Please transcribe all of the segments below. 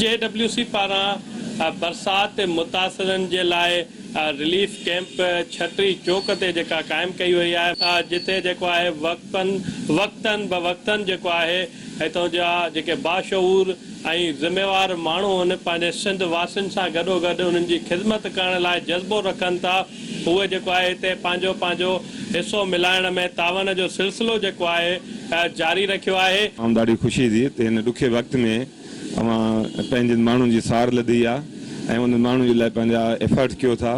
جي W C پاران برسات متاثرن جي لاء رليف ڪئمپ ڇٽري چوڪ تي جيڪا قائم ڪئي وئي آهي جتي جيڪو آهي وقفن وقتن به وقتن جيڪو آهي هتان جا جيڪي باشعور ۽ ذميوار ماڻهو آهن پنهنجي سنڌ واسين سان گڏوگڏ انهن جي خدمت ڪرڻ لاء جذبو رکن ٿا اهي جيڪو آهي هتي پنهنجو پنهنجو حصو ملائڻ ۾ تعاون جو سلسلو جيڪو آهي جاري رکيو آهي. عام ڏاڍي خوشي ٿي ته هن ڏکي وقت ۾ اوهان پنهنجن ماڻهن جي سار لڌي آ ۽ انهن ماڻهن جي لاء پنهنجا ايفرٽ ڪيو ٿا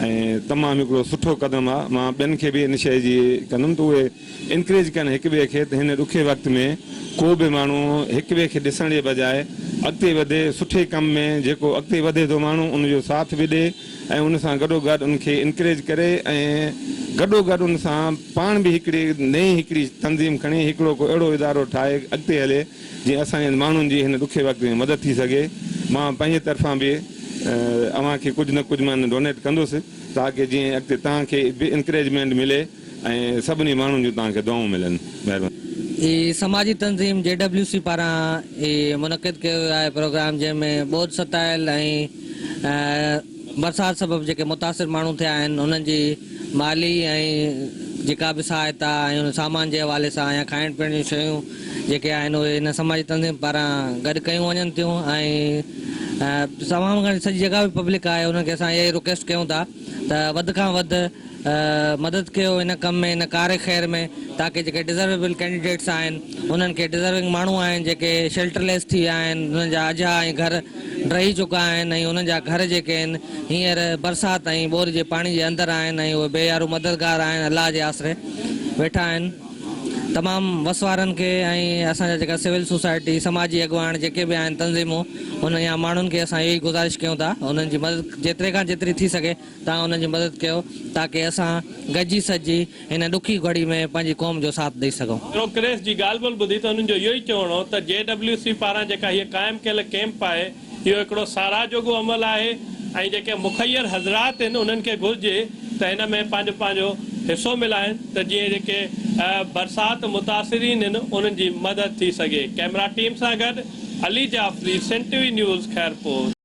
۽ تمام هڪڙو سٺو قدم آ مان ٻين کي به ان شيء جي ڪندم ته اهي انڪريج ڪن هڪ ٻئي کي ته هن ڏکي وقت ۾ ڪو به ماڻهو هڪ ٻئي کي ڏسڻ جي بجاء اڳتي وڌي سٺي ڪم ۾ جيڪو اڳتي وڌي ٿو ماڻهو ان جو ساٿ به ڏي ۽ ان سان گڏو گڏ ان کي انڪريج ڪري ۽ گڏو گڏ ان سان پاڻ به هڪڙي نئين هڪڙي تنظيم کڻي هڪڙو ڪو اهڙو ادارو ٺاهي اڳتي هلي جيئن اسان جي ماڻهن جي هن ڏکي وقت ۾ مدد ٿي سگهي. مان پنهنجي طرفان به اوهان کي ڪجهه نه ڪجهه مان ڊونيٽ ڪندس تاڪه جيئن اڳتي توهان کي به انڪريجمينٽ ملي ۽ سڀني ماڻهن جون توهان کي دعائون ملن. مهرباني. هي سماجي تنظيم جي ڊبليو سي پاران هي منعقد ڪيو ويو آهي پروگرام جنهن ۾ ٻوڏ ستايل ۽ برسات سبب جيڪي متاثر ماڻهو ٿيا آهن انهن جي مالي ۽ جيڪا به سهائتا ۽ ان سامان جي حوالي سان يا کائڻ پيئڻ جون شيون جيڪي آهن اهي هن سماجي تنظيم پاران گڏ ڪيون وڃن ٿيون ۽ تمام گهڻي سڄي جيڪا به پبلڪ آهي انهن کي اسان اها ئي رڪويسٽ ڪيون ٿا ته وڌ کان وڌ مدد ڪيو هن ڪم ۾ هن ڪار خير ۾ تاڪه جيڪي ڊزرويبل ڪينڊيڊيٽس آهن انهن کي ڊزروينگ ماڻهو آهن جيڪي شيلٽر ليس ٿي ويا آهن انهن جا اجها ۽ گهر ڊهي چڪا آهن ۽ انهن جا گهر جيڪي آهن هينئر برسات ۽ ٻوڏ جي پاڻي جي اندر آهن ۽ اهي بي يارو مددگار آهن الله جي آسري ويٺا آهن تمام وس وارن کي ۽ اسان جا جيڪا سول سوسائٽي سماجي اڳواڻ جيڪي به آهن تنظيمون انهن يا ماڻهن کي اسان اهو ئي گذارش ڪيون ٿا انهن جي مدد جيتري کان جيتري ٿي سگهي توهان انهن جي مدد ڪيو تاڪه اسان گڏجي سڏجي هن ڏکي گهڙي ۾ پنهنجي قوم جو ساٿ ڏئي سگهون. بيوروڪريس جي ڳالهه ٻولهه ٻڌي ته انهن جو اهو ئي چوڻ هو ته جي ڊبليو سي پاران جيڪا هيء قائم ڪيل ڪئمپ آهي اهو هڪڙو ساراهه جوڳو عمل آهي ۽ جيڪي مخير حضرات آهن انهن کي گهرجي ته هن ۾ پنهنجو پنهنجو حصو ملائين ته جيئن جيڪي برسات متاثرين آهن انهن جي مدد ٿي سگهي. ڪئميرا ٽيم سان گڏ Ali Jafri, Sindh T V news, Khairpur.